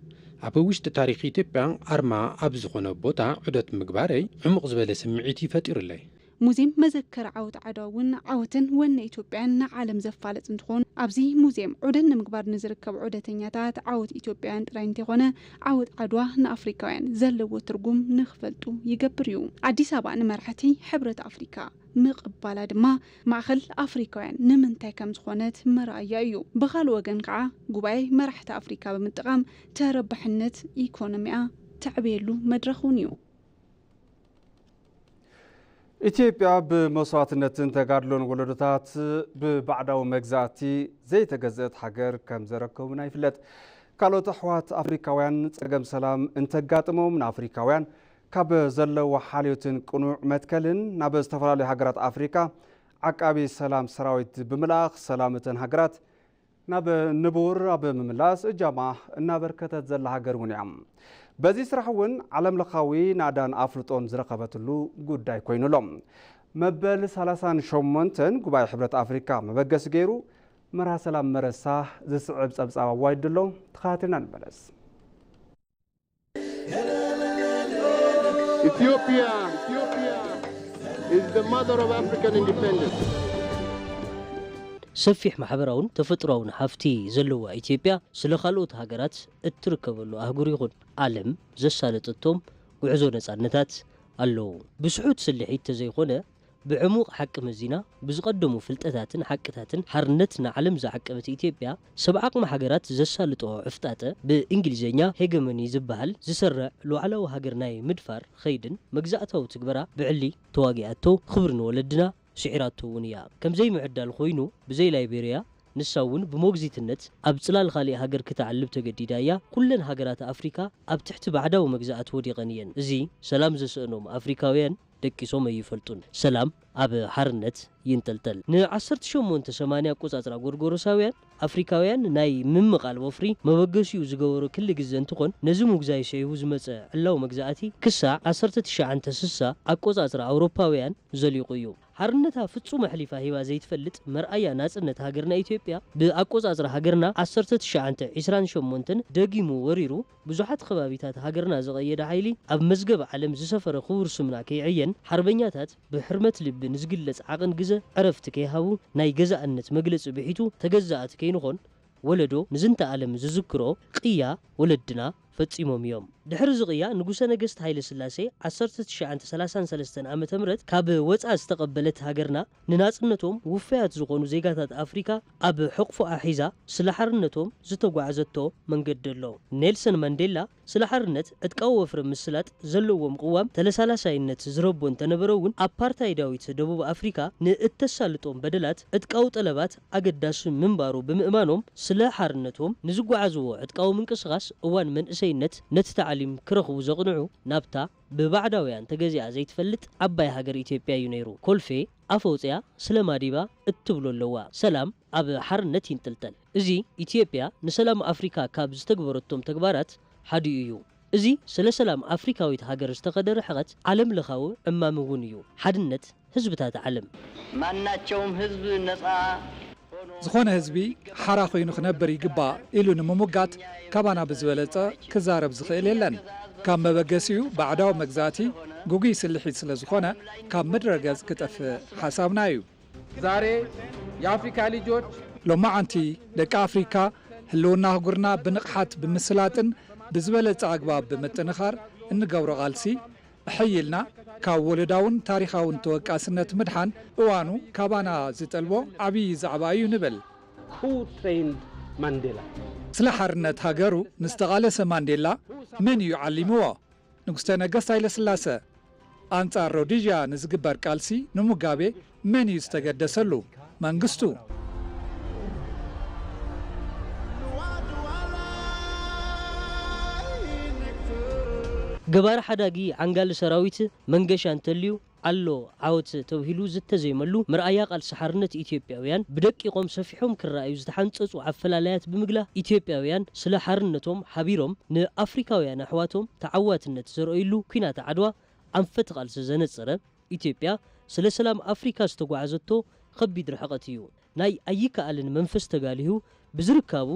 ኣብ ውሽጢ ታሪኽ ኢትዮጵያ ኣርማ ኣብ ዝኾነ ቦታ ዑደት ምግባረይ ዕሙቕ ዝበለ ስምዒት እዩ ፈጢሩለይ። ሙዚየም መዘከር ዓወት ዓድዋ እውን ዓወትን ወነ ኢትዮጵያን ንዓለም ዘፋለጥ እንትኾን፣ ኣብዚ ሙዚየም ዑደት ንምግባር ንዝርከቡ ዑደተኛታት ዓወት ኢትዮጵያውያን ጥራይ እንተይኮነ፣ ዓወት ዓድዋ ንኣፍሪካውያን ዘለዎ ትርጉም ንክፈልጡ ይገብር እዩ። ኣዲስ ኣበባ ንመራሕቲ ሕብረት ኣፍሪካ ምቕባላ ድማ ማእኸል ኣፍሪካውያን ንምንታይ ከም ዝኾነት መርኣያ እዩ። ብኻልእ ወገን ከዓ ጉባኤ መራሕቲ ኣፍሪካ ብምጥቓም ተረባሕነት ኢኮኖሚኣ ተዕብየሉ መድረኽ እውን እዩ። ኢትዮጵያ ብመስዋዕትነትን ተጋድሎን ወለዶታት ብባዕዳዊ መግዛእቲ ዘይተገዘአት ሃገር ከም ዘረከቡና ይፍለጥ። ካልኦት ኣሕዋት ኣፍሪካውያን ጸገም ሰላም እንተጋጥሞም ንኣፍሪካውያን ካብ ዘለዎ ሓልዮትን ቅኑዕ መትከልን ናብ ዝተፈላለዩ ሃገራት ኣፍሪካ ዓቃቢ ሰላም ሰራዊት ብምልኣኽ ሰላም እተን ሃገራት ናብ ንቡር ኣብ ምምላስ እጃማ እናበርከተት ዘላ ሃገር እውን እያ። በዚ ስራሕ እውን ዓለም ለኻዊ ናእዳን ኣፍልጦን ዝረኸበትሉ ጉዳይ ኮይኑ ኣሎ። መበል ሰላሳን ሸሞንተን ጉባኤ ሕብረት ኣፍሪካ መበገሲ ገይሩ መርሃ ሰላም መረሳ ዝስዕብ ጸብጻብ ኣዋይዱ ኣሎ። ተኸታቲልና ንመለስ። Ethiopia, Ethiopia is the mother of African independence. ሰፊሕ ማሕበራውን ተፈጥሮኣውን ሃፍቲ ዘለዋ ኢትዮጵያ ስለ ካልኦት ሃገራት እትርከበሉ ኣህጉር ይኹን ዓለም ዘሳለጠቶም ጉዕዞ ነጻነታት ኣለዉ። ብስሑት ስልሒት ተዘይኾነ ብዕሙቕ ሓቂ መዚና ብዝቐደሙ ፍልጠታትን ሓቅታትን ሓርነት ንዓለም ዝዓቀበት ኢትዮጵያ ሰብ ዓቕሚ ሃገራት ዘሳልጦ ዕፍጣጠ ብእንግሊዝኛ ሄገሞኒ ዝበሃል ዝሰርዕ ሉዓላዊ ሃገር ናይ ምድፋር ኸይድን መግዛእታዊ ትግበራ ብዕሊ ተዋጊኣቶ ክብሪ ንወለድና ስዒራቶ እውን እያ። ከምዘይ ምዕዳል ኮይኑ ብዘይ ላይቤርያ ንሳ እውን ብሞግዚትነት ኣብ ጽላል ካሊእ ሃገር ክትዓልብ ተገዲዳ እያ። ኩለን ሃገራት ኣፍሪካ ኣብ ትሕቲ ባዕዳዊ መግዛእቲ ወዲቐን እየን። እዚ ሰላም ዘስእኖም ኣፍሪካውያን ደቂሶም ኣይፈልጡን። ሰላም ኣብ ሓርነት ይንጠልጠል። ን ዓሰርተ ሸሞንተ ሰማንያ ኣቆጻጽራ ጎርጎሮሳውያን ኣፍሪካውያን ናይ ምምቓል ወፍሪ መበገሲኡ ዝገበሮ ክሊ ግዘ እንትኾን ነዚ ምጉዛይ ስዒቡ ዝመጸ ዕላዊ መግዛእቲ ክሳዕ ዓሰርተ ትሽዓተ ስሳ ኣቆጻጽራ ኣውሮፓውያን ዘሊቑ እዩ። ሓርነታ ፍጹም ኣሕሊፋ ሂባ ዘይትፈልጥ መርኣያ ናጽነት ሃገርና ኢትዮጵያ ብኣቆጻጽራ ሃገርና ዓሰርተ ትሽዓተ ዒስራን ሸሞንተን ደጊሙ ወሪሩ ብዙሓት ከባቢታት ሃገርና ዝቐየደ ሓይሊ ኣብ መዝገብ ዓለም ዝሰፈረ ክቡር ስምና ከይዕየን ሓርበኛታት ብሕርመት ልቢ ንዝግለጽ ዓቕን ግዘ ዕረፍቲ ከይሃቡ ናይ ገዛእነት መግለጺ ብሒቱ ተገዛእቲ ከይንኾን ወለዶ ንዝንተ ዓለም ዝዝክሮ ቅያ ወለድና ፈጺሞም እዮም። ድሕሪ እዚ ቅያ ንጉሰ ነገስት ሃይለ ስላሴ ዓሰርተ ትሽዓተ ሰላሳን ሰለስተን ዓመተ ምህረት ካብ ወጻ ዝተቐበለት ሃገርና ንናጽነቶም ውፈያት ዝኾኑ ዜጋታት ኣፍሪካ ኣብ ሕቑፎኣ ሒዛ ስለ ሓርነቶም ዝተጓዕዘቶ መንገዲ ኣሎ። ኔልሰን ማንዴላ ስለ ሓርነት ዕጥቃዊ ወፍሪ ምስላጥ ዘለዎም ቅዋም ተለሳላሳይነት ዝረቦ እንተነበረ እውን ኣፓርታይዳዊት ደቡብ ኣፍሪካ ንእተሳልጦም በደላት ዕጥቃዊ ጠለባት ኣገዳሲ ምንባሩ ብምእማኖም ስለ ሓርነቶም ንዝጓዓዝዎ ዕጥቃዊ ምንቅስቓስ እዋን መንእሰይነት ነቲ ታዕሊም ክረኽቡ ዘቕንዑ ናብታ ብባዕዳውያን ተገዚኣ ዘይትፈልጥ ዓባይ ሃገር ኢትዮጵያ እዩ ነይሩ። ኮልፌ ኣፈ ኣውጺኣ ስለ ማዲባ እትብሎ ኣለዋ። ሰላም ኣብ ሓርነት ይንጥልጠል። እዚ ኢትዮጵያ ንሰላም ኣፍሪካ ካብ ዝተግበረቶም ተግባራት ሓዲኡ እዩ። እዚ ስለ ሰላም ኣፍሪካዊት ሃገር ዝተኸደ ርሕቐት ዓለም ለኻዊ ዕማም እውን እዩ። ሓድነት ህዝብታት ዓለም። ማናቸውም ህዝብ ነፃ ዝኾነ ህዝቢ ሓራ ኮይኑ ክነብር ይግባእ ኢሉ ንምሙጋት ካባና ብዝበለፀ ክዛረብ ዝኽእል የለን። ካብ መበገሲኡ ባዕዳዊ መግዛእቲ ግጉይ ስልሒት ስለ ዝኾነ ካብ ምድረ ገፅ ክጠፍእ ሓሳብና እዩ። ዛሬ የአፍሪካ ልጆች ሎማዓንቲ ደቂ ኣፍሪካ ህልውና ኣህጉርና ብንቕሓት ብምስላጥን ብዝበለፀ ኣግባብ ብምጥንኻር እንገብሮ ቓልሲ እሕይ ኢልና ካብ ወለዳውን ታሪኻውን ተወቃስነት ምድሓን እዋኑ ካባና ዝጠልቦ ዓብዪ ዛዕባ እዩ ንብል። Who trained Mandela? ስለ ሓርነት ሃገሩ ንዝተቓለሰ ማንዴላ መን እዩ ዓሊምዎ? ንጉስተ ነገስት ሃይለስላሰ ኣንጻር ሮዲዥያ ንዝግበር ቃልሲ ንሙጋቤ መን እዩ ዝተገደሰሉ? መንግስቱ። ገባር ሓዳጊ ዓንጋሊ ሰራዊት መንገሻ እንተልዩ ኣሎ ዓወት ተብሂሉ ዝተዘይመሉ መርኣያ ቃልሲ ሓርነት ኢትዮጵያውያን ብደቂቖም ሰፊሖም ክረኣዩ ዝተሓንጸጹ ኣፈላላያት ብምግላ ኢትዮጵያውያን ስለ ሓርነቶም ሓቢሮም ንኣፍሪካውያን ኣሕዋቶም ተዓዋትነት ዘርኣዩሉ ኲናት ዓድዋ ኣንፈት ቃልሲ ዘነጸረ ኢትዮጵያ ስለ ሰላም ኣፍሪካ ዝተጓዓዘቶ ከቢድ ርሕቐት እዩ። ናይ ኣይከኣልን መንፈስ ተጋሊሁ ብዝርካቡ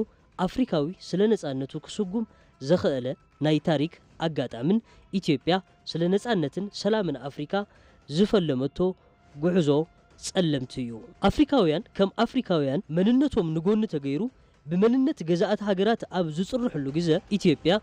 ኣፍሪካዊ ስለ ነጻነቱ ክስጉም ዘኸእለ ናይ ታሪክ ኣጋጣምን ኢትዮጵያ ስለ ነጻነትን ሰላምን ኣፍሪካ ዝፈለመቶ ጉዕዞ ጸለምቲ እዩ። ኣፍሪካውያን ከም ኣፍሪካውያን መንነቶም ንጎኒ ተገይሩ ብመንነት ገዛእቲ ሃገራት ኣብ ዝጽርሕሉ ግዘ ኢትዮጵያ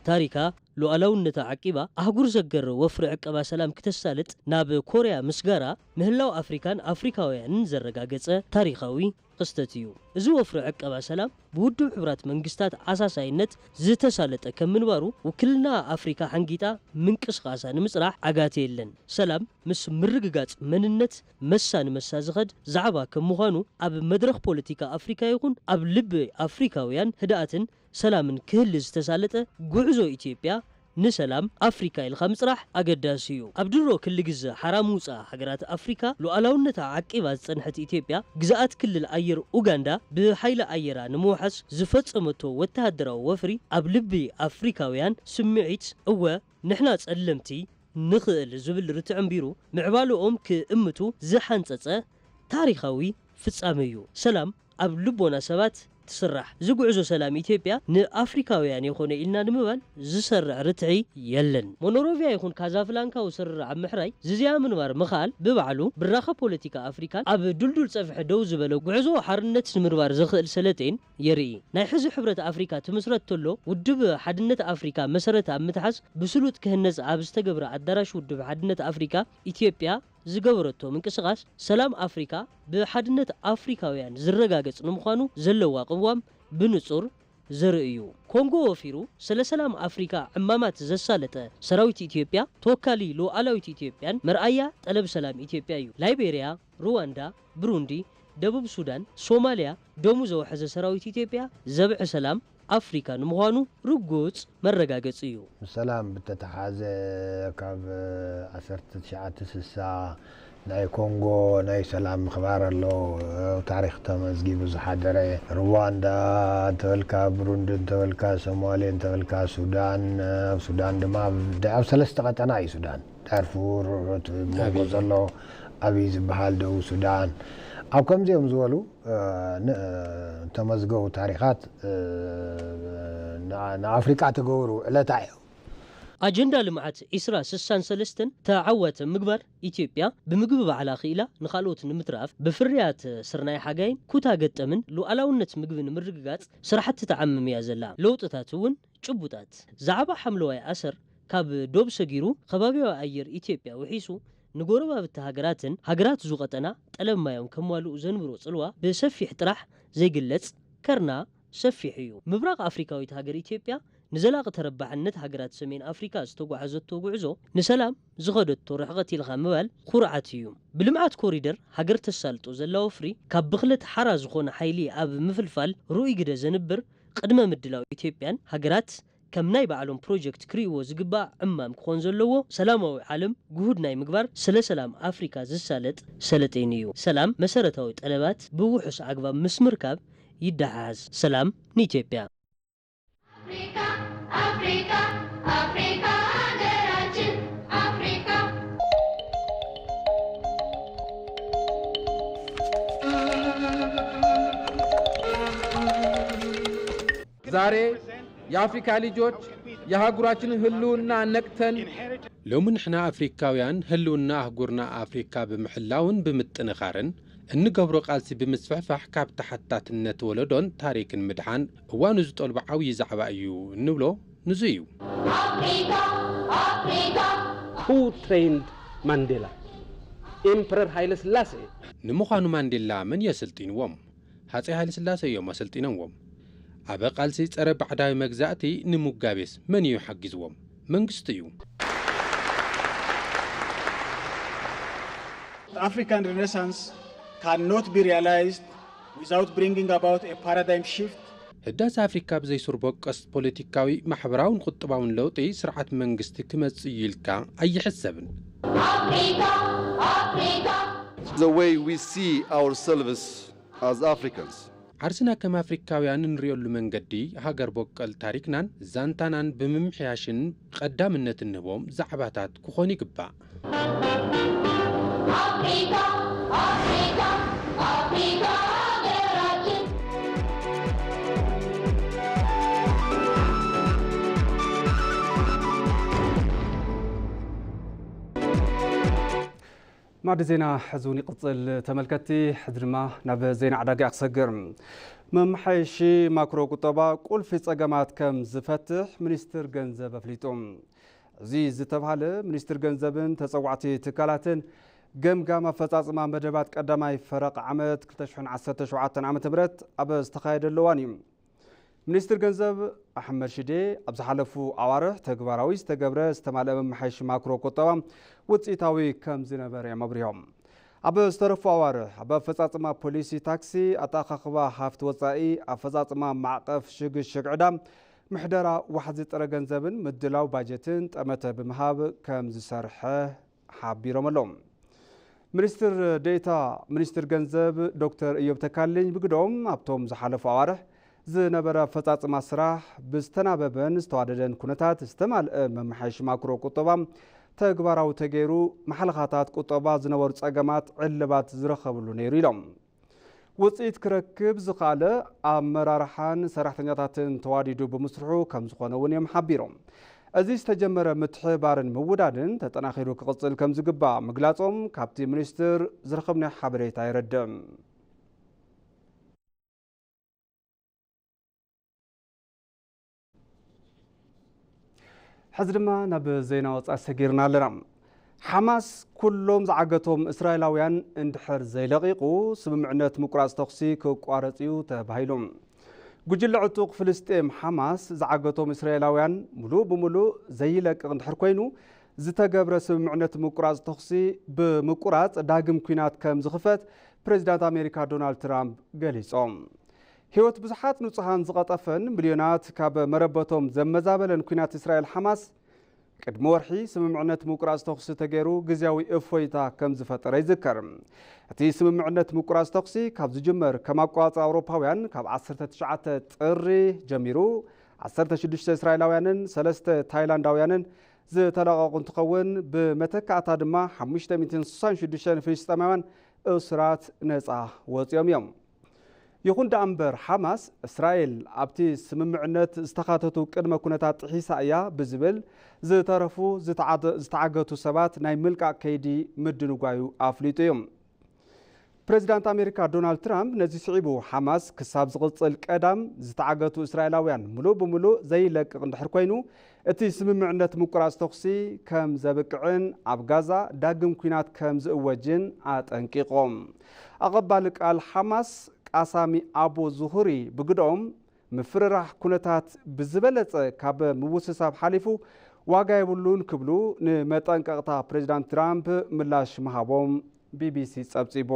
ታሪካ፣ ሉዓላውነታ ዓቂባ ኣህጉር ዘገር ወፍሪ ዕቀባ ሰላም ክተሳልጥ ናብ ኮርያ ምስጋራ ምህላው ኣፍሪካን ኣፍሪካውያንን ዘረጋገጸ ታሪኻዊ ክስተት እዩ። እዚ ወፍሪ ዕቀባ ሰላም ብውድብ ሕቡራት መንግስታት ኣሳሳይነት ዝተሳለጠ ከም ምንባሩ ውክልና ኣፍሪካ ሓንጊጣ ምንቅስቃሳ ንምጽራሕ ዓጋቲ የለን። ሰላም ምስ ምርግጋጽ መንነት መሳ ንመሳ ዝኸድ ዛዕባ ከም ምዃኑ ኣብ መድረኽ ፖለቲካ ኣፍሪካ ይኹን ኣብ ልቢ ኣፍሪካውያን ህድኣትን ሰላምን ክህሊ ዝተሳለጠ ጉዕዞ ኢትዮጵያ ንሰላም ኣፍሪካ ኢልካ ምጽራሕ ኣገዳሲ እዩ። ኣብ ድሮ ክሊ ግዘ ሓራ ምውፃእ ሃገራት ኣፍሪካ ሉዓላውነታ ዓቂባ ዝጸንሐት ኢትዮጵያ ግዝኣት ክልል ኣየር ኡጋንዳ ብሓይሊ ኣየራ ንምውሓስ ዝፈጸመቶ ወተሃደራዊ ወፍሪ ኣብ ልቢ ኣፍሪካውያን ስምዒት እወ ንሕና ጸለምቲ ንኽእል ዝብል ርትዕ እምቢሩ ምዕባለኦም ክእምቱ ዝሓንጸጸ ታሪኻዊ ፍጻመ እዩ። ሰላም ኣብ ልቦና ሰባት ትስራሕ። እዚ ጉዕዞ ሰላም ኢትዮጵያ ንኣፍሪካውያን የኾነ ኢልና ንምባል ዝሰርዕ ርትዒ የለን። ሞኖሮቪያ ይኹን ካዛፍላንካዊ ስርርዕ ኣብ ምሕራይ ዝዝያ ምንባር ምኽኣል ብባዕሉ ብራኸ ፖለቲካ ኣፍሪካን ኣብ ዱልዱል ጸፍሒ ደው ዝበለ ጉዕዞ ሓርነት ንምንባር ዘኽእል ሰለጤን የርኢ። ናይ ሕዚ ሕብረት ኣፍሪካ ትምስረት ተሎ ውድብ ሓድነት ኣፍሪካ መሰረት ኣብ ምትሓዝ ብስሉጥ ክህነጽ ኣብ ዝተገብረ ኣዳራሽ ውድብ ሓድነት ኣፍሪካ ኢትዮጵያ ዝገበረቶ ምንቅስቃስ ሰላም ኣፍሪካ ብሓድነት ኣፍሪካውያን ዝረጋገጽ ንምዃኑ ዘለዋ ቅዋም ብንጹር ዘርኢ እዩ። ኮንጎ ወፊሩ ስለ ሰላም ኣፍሪካ ዕማማት ዘሳለጠ ሰራዊት ኢትዮጵያ ተወካሊ ሉዓላዊት ኢትዮጵያን መርኣያ ጠለብ ሰላም ኢትዮጵያ እዩ። ላይቤርያ፣ ሩዋንዳ፣ ብሩንዲ፣ ደቡብ ሱዳን፣ ሶማልያ ደሙ ዘውሐዘ ሰራዊት ኢትዮጵያ ዘብዒ ሰላም ኣፍሪካ ንምዃኑ ርጉጽ መረጋገጺ እዩ። ምስ ሰላም ብተተሓዘ ካብ ዓሰርተ ትሽዓተ ስሳ ናይ ኮንጎ ናይ ሰላም ምኽባር ኣሎ። ኣብ ታሪኽ ተመዝጊቡ ዝሓደረ ሩዋንዳ እንተበልካ፣ ብሩንዲ እንተበልካ፣ ሶማሌ እንተበልካ፣ ሱዳን፣ ኣብ ሱዳን ድማ ኣብ ሰለስተ ቀጠና እዩ ሱዳን። ዳርፉር፣ እቲ መንጎ ዘሎ ኣብይ ዝበሃል ደቡብ ሱዳን። ኣብ ከምዚኦም ዝበሉ እ፣ ን-፣ ተመዝገቡ ታሪኻት፣ እ፣ ን-፣ ንኣፍሪቃ ተገብሩ ዕለታ እዮም። ኣጀንዳ ልምዓት ዒስራ ስሳን ሰለስተን ተዓዋቲ ምግባር ኢትዮጵያ ብምግቢ ባዕላ ክኢላ ንኻልኦት ንምትራፍ ብፍርያት ስርናይ ሓጋይን ኩታ ገጠምን ሉዓላውነት ምግቢ ንምርግጋጽ ስራሕቲ ተዓምም እያ ዘላ። ለውጥታት እውን ጭቡጣት። ዛዕባ ሓምለዋይ ኣሰር ካብ ዶብ ሰጊሩ ከባቢያዊ ኣየር ኢትዮጵያ ውሒሱ ንጎረባብቲ ሃገራትን ሃገራት ዙ ቀጠና ጠለብ ማዮም ከማልኡ ዘንብሮ ጽልዋ ብሰፊሕ ጥራሕ ዘይግለጽ ከርና ሰፊሕ እዩ። ምብራቕ ኣፍሪካዊት ሃገር ኢትዮጵያ ንዘላቒ ተረባሕነት ሃገራት ሰሜን ኣፍሪካ ዝተጓዓዘቶ ጉዕዞ ንሰላም ዝኸደቶ ርሕቐት ኢልካ ምባል ኩርዓት እዩ። ብልምዓት ኮሪደር ሃገር ተሳልጦ ዘላ ወፍሪ ካብ ብኽለት ሓራ ዝኾነ ሓይሊ ኣብ ምፍልፋል ርኡይ ግደ ዘንብር ቅድመ ምድላው ኢትዮጵያን ሃገራት ከም ናይ ባዕሎም ፕሮጀክት ክርእይዎ ዝግባእ ዕማም ክኾን ዘለዎ ሰላማዊ ዓለም ግሁድ ናይ ምግባር ስለ ሰላም ኣፍሪካ ዝሳለጥ ሰለጤን እዩ። ሰላም መሰረታዊ ጠለባት ብውሑስ ኣግባብ ምስ ምርካብ ይደሓዝ። ሰላም ንኢትዮጵያ። አፍሪካ አፍሪካ አፍሪካ ሀገራችን አፍሪካ። ዛሬ የአፍሪካ ልጆች የአህጉራችንን ህልውና ነቅተን ሎሚ ንሕና ኣፍሪካውያን ህልውና ኣህጉርና ኣፍሪካ ብምሕላውን ብምጥንኻርን እንገብሮ ቃልሲ ብምስፍሕፋሕ ካብ ተሓታትነት ወለዶን ታሪክን ምድሓን እዋኑ ዝጠልቦ ዓብዪ ዛዕባ እዩ እንብሎ ንዙ እዩ። Who trained Mandela? Emperor Haile Selassie. ንምዃኑ ማንዴላ መን እዩ ኣሰልጢንዎም? ሃፀይ ሃይለስላሴ እዮም ኣሰልጢኖምዎም። ኣብ ቃልሲ ፀረ ባዕዳዊ መግዛእቲ ንሙጋቤስ መን እዩ ሓጊዝዎም? መንግስቱ እዩ። African Renaissance cannot be realized without bringing about a paradigm shift. ህዳሰ ኣፍሪካ ብዘይ ሱር በቀስ ፖለቲካዊ፣ ማሕበራውን ቁጠባውን ለውጢ ስርዓት መንግስቲ ክመፅእ እዩ ኢልካ ኣይሕሰብን። The way we see ourselves as Africans. ዓርስና ከም ኣፍሪካውያን እንሪኦሉ መንገዲ ሃገር በቀል ታሪክናን ዛንታናን ብምምሕያሽን ቀዳምነት እንህቦም ዛዕባታት ክኾን ይግባእ። ማዕዲ ዜና ሕዚ እውን ይቕጽል። ተመልከትቲ፣ ሕዚ ድማ ናብ ዜና ዕዳጋ ክሰግር። መመሓየሺ ማክሮ ቁጠባ ቁልፊ ጸገማት ከም ዝፈትሕ ሚኒስትር ገንዘብ ኣፍሊጡ። እዚ ዝተብሃለ፣ ሚኒስትር ገንዘብን ተጸዋዕቲ ትካላትን ገምጋም ኣፈጻጽማ መደባት ቀዳማይ ፈረቕ ዓመት ክልተ ሽሕን ዓሰርተ ሸውዓተን ዓመተ ምህረት ኣብ ዝተኻየደሉ እዋን እዩ። ሚኒስትር ገንዘብ ኣሕመድ ሽዴ፣ ኣብ ዝሓለፉ ኣዋርሕ ተግባራዊ ዝተገብረ ዝተማልአ መመሓየሺ ማክሮ ቁጠባ ውጽኢታዊ ከም ዝነበረ እዮም ኣብሪሆም። ኣብ ዝተረፉ ኣዋርሕ፣ ኣብ ኣፈጻጽማ ፖሊሲ ታክሲ፣ ኣተኣኻኽባ ሃፍቲ ወጻኢ፣ ኣፈጻጽማ ማዕቐፍ ሽግሽግ ዕዳ፣ ምሕደራ ዋሕዚ ጥረ ገንዘብን ምድላው ባጀትን ጠመተ ብምሃብ ከም ዝሰርሐ ሓቢሮም ኣለዉ። ሚኒስትር ዴኤታ ሚኒስትር ገንዘብ ዶክተር እዮብ ተካልኝ ብግደኦም፣ ኣብቶም ዝሓለፉ ኣዋርሕ ዝነበረ ኣፈጻጽማ ስራሕ ብዝተናበበን ዝተዋደደን ኩነታት ዝተማልአ መመሓየሺ ማክሮ ቁጠባ ተግባራዊ ተገይሩ፣ ማሕለኻታት ቁጠባ ዝነበሩ ጸገማት ዕልባት ዝረኸብሉ ነይሩ ኢሎም። ውጽኢት ክረክብ ዝኸኣለ ኣመራርሓን ሰራሕተኛታትን ተዋዲዱ ብምስርሑ ከም ዝኾነ እውን እዮም ሓቢሮም። እዚ ዝተጀመረ ምትሕብባርን ምውዳድን ተጠናኺሩ ክቕጽል ከም ዝግባእ ምግላጾም ካብቲ ሚኒስትር ዝረኸብናዮ ሓበሬታ የረድእ። ሕዚ ድማ ናብ ዜና ወጻኢ ሰጊርና ኣለና። ሓማስ ኩሎም ዝዓገቶም እስራኤላውያን እንድሕር ዘይለቒቑ፣ ስምምዕነት ምቁራጽ ተኹሲ ክቋረጽ እዩ ተባሂሉ። ጉጅለ ዕጡቕ ፍልስጤም ሓማስ ዝዓገቶም እስራኤላውያን ሙሉእ ብሙሉእ ዘይለቅቕ እንድሕር ኮይኑ፣ ዝተገብረ ስምምዕነት ምቁራጽ ተኹሲ ብምቁራጽ ዳግም ኲናት ከም ዝኽፈት ፕሬዚዳንት ኣሜሪካ ዶናልድ ትራምፕ ገሊጾም። ህይወት ብዙሓት ንጹሃን ዝቐጠፈን ሚልዮናት ካብ መረበቶም ዘመዛበለን ኲናት እስራኤል ሓማስ፣ ቅድሚ ወርሒ ስምምዕነት ምቁራጽ ተኹሲ ተገይሩ ግዝያዊ እፎይታ ከም ዝፈጠረ ይዝከር። እቲ ስምምዕነት ምቁራጽ ተኹሲ ካብ ዝጅመር ከም ኣቆጻጽራ ኣውሮፓውያን ካብ ዓሰርተ ትሽዓተ ጥሪ ጀሚሩ፣ ዓሰርተ ሽዱሽተ እስራኤላውያንን ሰለስተ ታይላንዳውያንን ዝተለቐቑ እንትኸውን፣ ብመተካእታ ድማ ሓሙሽተ ሚእትን ስሳን ሽዱሽተን ፍልስጤማውያን እሱራት ነጻ ወጺኦም እዮም። ይኹን ደኣ እምበር፣ ሓማስ፣ እስራኤል ኣብቲ ስምምዕነት ዝተኻተቱ ቅድመ ኩነታት ጥሒሳ እያ ብዝብል፣ ዝተረፉ ዝተዓተ-፣ ዝተዓገቱ ሰባት ናይ ምልቃቕ ከይዲ ምድንጓዩ ኣፍሊጡ እዩ። ፕሬዚዳንት ኣሜሪካ ዶናልድ ትራምፕ ነዚ ስዒቡ፣ ሓማስ ክሳብ ዝቕጽል ቀዳም ዝተዓገቱ እስራኤላውያን ምሉእ ብምሉእ ዘይለቅቕ እንድሕር ኮይኑ፣ እቲ ስምምዕነት ምቁራጽ ተኹሲ ከም ዘብቅዕን ኣብ ጋዛ ዳግም ኲናት ከም ዝእወጅን ኣጠንቂቖም። ኣቐባሊ ቃል ሓማስ ቃሳሚ ኣቡ ዙሁሪ ብግደኦም፣ ምፍርራሕ ኩነታት ብዝበለጸ ካብ ምውስሳብ ሓሊፉ ዋጋ የብሉን ክብሉ ንመጠንቀቕታ ፕሬዚዳንት ትራምፕ ምላሽ ምሃቦም ቢቢሲ ጸብጺቡ።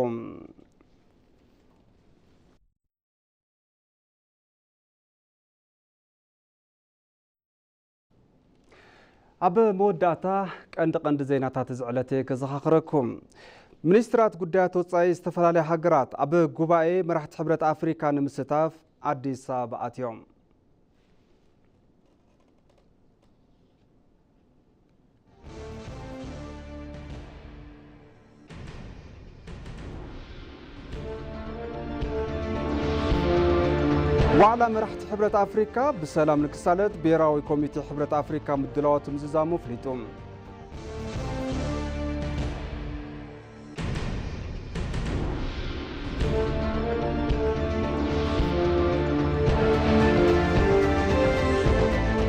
ኣብ መወዳእታ ቀንዲ ቀንዲ ዜናታት እዚ ዕለት እየ ከዘኻኽረኩም። ሚኒስትራት ጉዳያት ወጻኢ ዝተፈላለያ ሃገራት ኣብ ጉባኤ መራሕቲ ሕብረት ኣፍሪካ ንምስታፍ ኣዲስ ኣበባ ኣትዮም። ዋዕላ መራሕቲ ሕብረት ኣፍሪካ ብሰላም ንክሳለጥ ብሄራዊ ኮሚቴ ሕብረት ኣፍሪካ ምድላዋቱ ምዝዛሙ ኣፍሊጡ።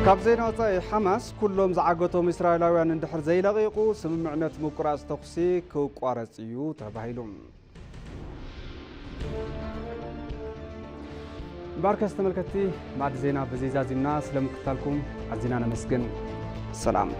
ካብ ዜና ወጻኢ፣ ሓማስ ኩሎም ዝዓገቶም እስራኤላውያን እንድሕር ዘይለቒቑ፣ ስምምዕነት ምቁራጽ ተኹሲ ክቋረጽ እዩ ተባሂሉ። እምበኣርከስ ተመልከትቲ፣ ማዕዲ ዜና በዚ ዛዚምና። ስለ ምክታልኩም ኣዚና ነመስግን። ሰላም።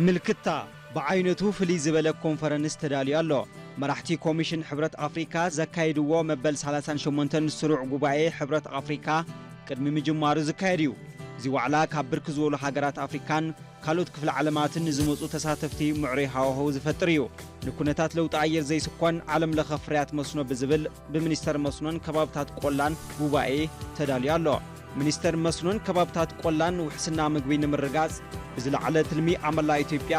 ምልክታ ብዓይነቱ ፍልይ ዝበለ ኮንፈረንስ ተዳልዩ ኣሎ። መራሕቲ ኮሚሽን ሕብረት ኣፍሪካ ዘካየድዎ መበል ሰላሳን ሸሞንተን ስሩዕ ጉባኤ ሕብረት ኣፍሪካ ቅድሚ ምጅማሩ ዝካየድ እዩ። እዚ ዋዕላ ካብ ብርክ ዝበሉ ሃገራት ኣፍሪካን ካልኦት ክፍለ ዓለማትን ንዝመፁ ተሳተፍቲ ምዕሩይ ሃዋህው ዝፈጥር እዩ። ንኩነታት ለውጢ ኣየር ዘይስኮን ዓለም ለኸ ፍርያት መስኖ ብዝብል ብሚኒስተር መስኖን ከባብታት ቆላን ጉባኤ ተዳልዩ ኣሎ። ሚኒስተር መስኖን ከባብታት ቆላን ውሕስና ምግቢ ንምርጋጽ ብዝለዓለ ትልሚ ኣብ መላእ ኢትዮጵያ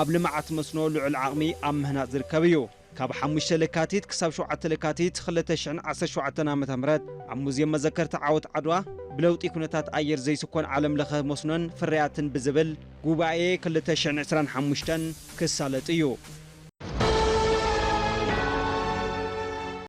ኣብ ልምዓት መስኖ ልዑል ዓቕሚ ኣብ ምህናጽ ዝርከብ እዩ። ካብ ሓሙሽተ ለካቲት ክሳብ ሸውዓተ ለካቲት ክልተ ሽሕን ዓሰርተ ሸውዓተን ዓመተ ምህረት ኣብ ሙዝየም መዘከርታ ዓወት ዓድዋ ብለውጢ ኩነታት ኣየር ዘይስኮን ዓለም ለኸ መስኖን ፍርያትን ብዝብል ጉባኤ ክልተ ሽሕን ዕስራን ሓሙሽተን ክሳለጥ እዩ።